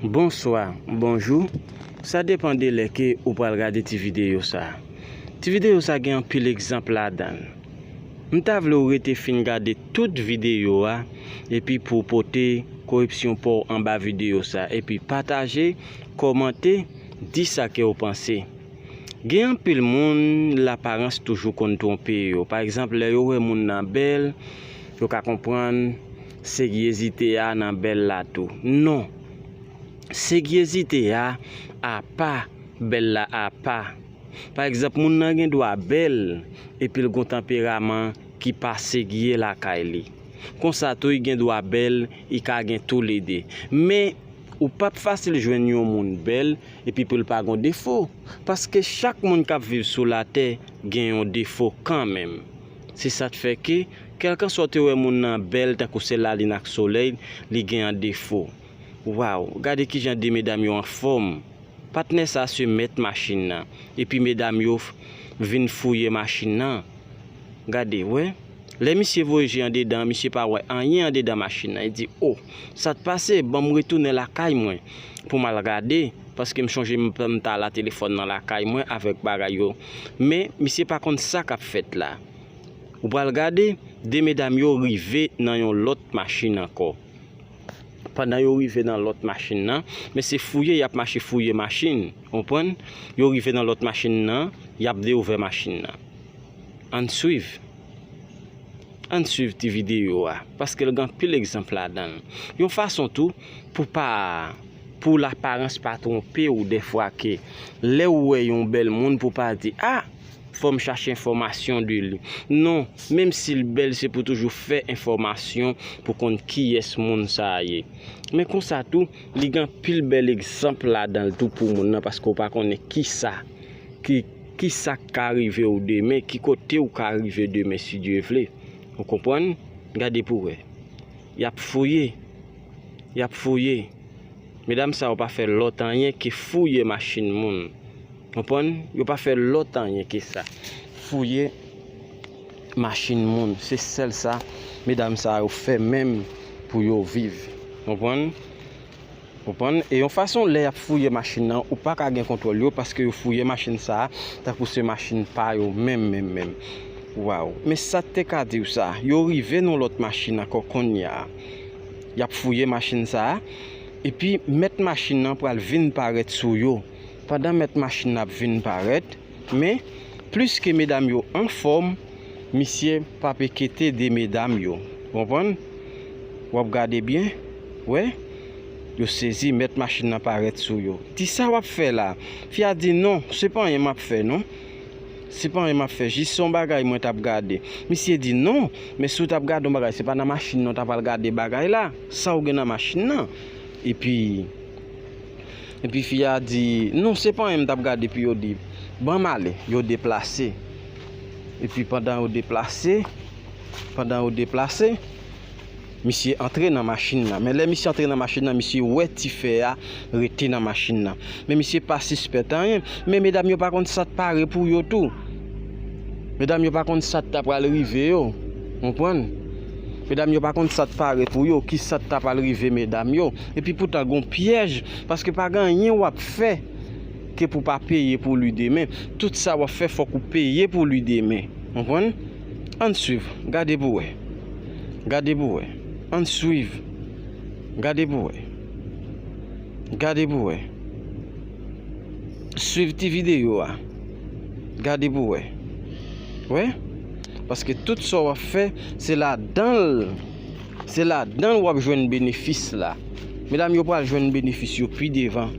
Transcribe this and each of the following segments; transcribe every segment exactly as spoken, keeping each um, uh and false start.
Bonswa, bonjou. Sa depann de lè ke ou pral gade ti videyo sa. Ti videyo sa gen anpil egzanp ladan l. M ta vle ou rete fin gade tout videyo a, epi pou w pote korepsyon pa w anba videyo sa, epi pataje, kòmante, di sa ke w panse. Gen anpil moun, laparans toujou konn twonpe yo. Pa egzanp, lè yo wè moun nan bèl, yo ka konprann seryezite a nan bèl la tou. Non, seryezite a apa, bèl la apa. Pa egzanp, moun nan gen dwa bèl, epi l gon tanperaman ki pa serye lakay li. Konsa tou, li gen dwa bèl, li ka gen toulede. Men, ou p ap fasil jwenn yon moun bèl, epi pou l pa gon defo. Paske chak moun k ap viv sou latè gen yon defo kanmenm. Se sa k fè ke, kèlkanswa w te wè moun nan bèl tankou se lalin ak solèy, li gen yon defo. Waw, gade kijan de medam yo anfòm. Patnè sa se mèt machin nan. Epi medam yo f-, vin fouye machin nan. Gade, wè. Lè misye voye je andedan, misye pa wè anyen andedan machin nan. Li di, "O, sa t pase? Ban m retounen lakay mwen pou m al gade." Paske m chonje m, m t al a telefòn nan lakay mwen avèk bagay yo. Men, misye pa konn sa k ap fèt la. Ou pral gade, de medam yo rive nan yon lòt machin ankò. Pandan yo rive nan lòt machin nan, men se fouye y ap mache fouye machin, konprann? Yo rive nan lòt machin nan, y ap deouvè machin nan. Ann swiv. Ann swiv ti videyo a, paske l gen anpil egzanp ladan l. Yon fason tou pou pa, pou laparans pa twonpe w dèfwa ke lè w wè yon bèl moun pou pa di, "A, fò m chache enfòmasyon de li." Non, menm si l bèl, se pou toujou fè enfòmasyon pou konn kiyès moun sa a ye. Men konsa tou, li gen anpil bèl egzanp ladan l tou pou moun nan, paske w pa konnen kisa, ki, kisa k ka rive w demen, ki kote w ka rive demen, si Dye vle. Ou konprann? Gade pou wè. Y ap fouye. Y ap fouye. Medam sa yo pa fè lòt anyen ke fouye machin moun. Konprann? Yo pa fè lòt anyen ke sa. Fouye machin moun. Se sèl sa medam sa yo fè menm pou yo viv. Konprann? Konprann? E yon fason, lè y ap fouye machin nan, ou pa ka gen kontwòl yo paske yo fouye machin sa a tankou se machin pa yo menm, menm, menm. Waw. Men sa te ka di w sa. Yo rive nan lòt machin ankò kounye a. Y ap fouye machin sa a. Epi, mèt machin nan pral vin parèt sou yo. Pandan mèt machin nan ap vin parèt, men, pliske medam yo anfòm, misye p ap enkete de medam yo. Konprann? W ap gade byen, wè? Yo sezi, mèt machin nan parèt sou yo. Di sa w ap fè la. Fi a di, "Non, se pa anyen m ap fè, non. Se pa anyen m ap fè, jis se yon bagay mwen t ap gade." Misye di, "Non, men si w t ap gade yon bagay, se pa nan machin nan w ta pral gade bagay la. Sa w gen nan machin nan?" Epi, epi fi a di, "Non, se pa anyen m t ap gade." Epi yo di, "Ban m ale." Yo deplase. Epi pandan yo deplase, pandan yo deplase, misye antre nan machin nan. Men lè misye antre nan machin nan, misye wè ti fè a rete nan machin nan. Men misye pa sispèk anyen. Men medam yo pa konn sa t pare pou yo tou. Medam yo pa konn sa t ta pral rive yo. Konprann? Medam yo pa konn sa t pare pou yo, ki sa t ta pral rive medam yo. Epi poutan, gon pyèj, paske pa gen anyen w ap fè ke pou pa peye pou li demen. Tout sa w ap fè, fòk ou peye pou li demen. Konprann? Ann swiv. Gade pou wè. Gade pou wè. Ann swiv. Gade pou wè. Gade pou wè. Swiv ti videyo a. Gade pou wè. Wè? Paske tout sa w ap fè, se ladan l, se ladan l w ap jwenn benefis la. Medam yo pral jwenn benefis yo pi devan.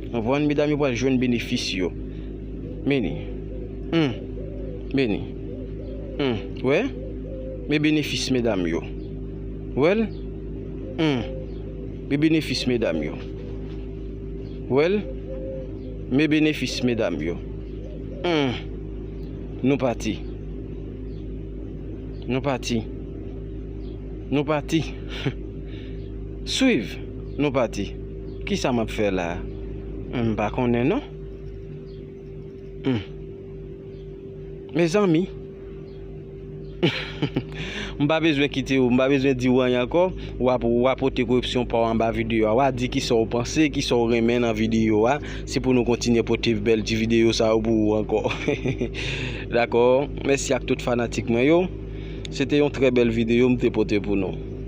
Konprann? Medam yo pral jwenn benefis yo. Meni. Hum. Meni. Hum. Wè? Men benefis medam yo. Wè l? Hum. Men benefis medam yo. Wè l? Men benefis medam yo. Hum. Nou pati. Nou pati. Nou pati. Swiv. Nou pati. Kisa m ap fè la? M pa konnen non. Hum. Mezanmi. M pa bezwen kite w, m pa bezwen di w anyen ankò. W a, w a pote korèksyon pa w anba videyo a. W a di kisa w panse, kisa w renmen nan videyo a. Se pou nou kontinye pote bèl ti videyo sa yo pou ou ankò. Dakò? Mèsi ak tout fanatik mwen yo. Se te yon trè bèl videyo m te pote pou nou.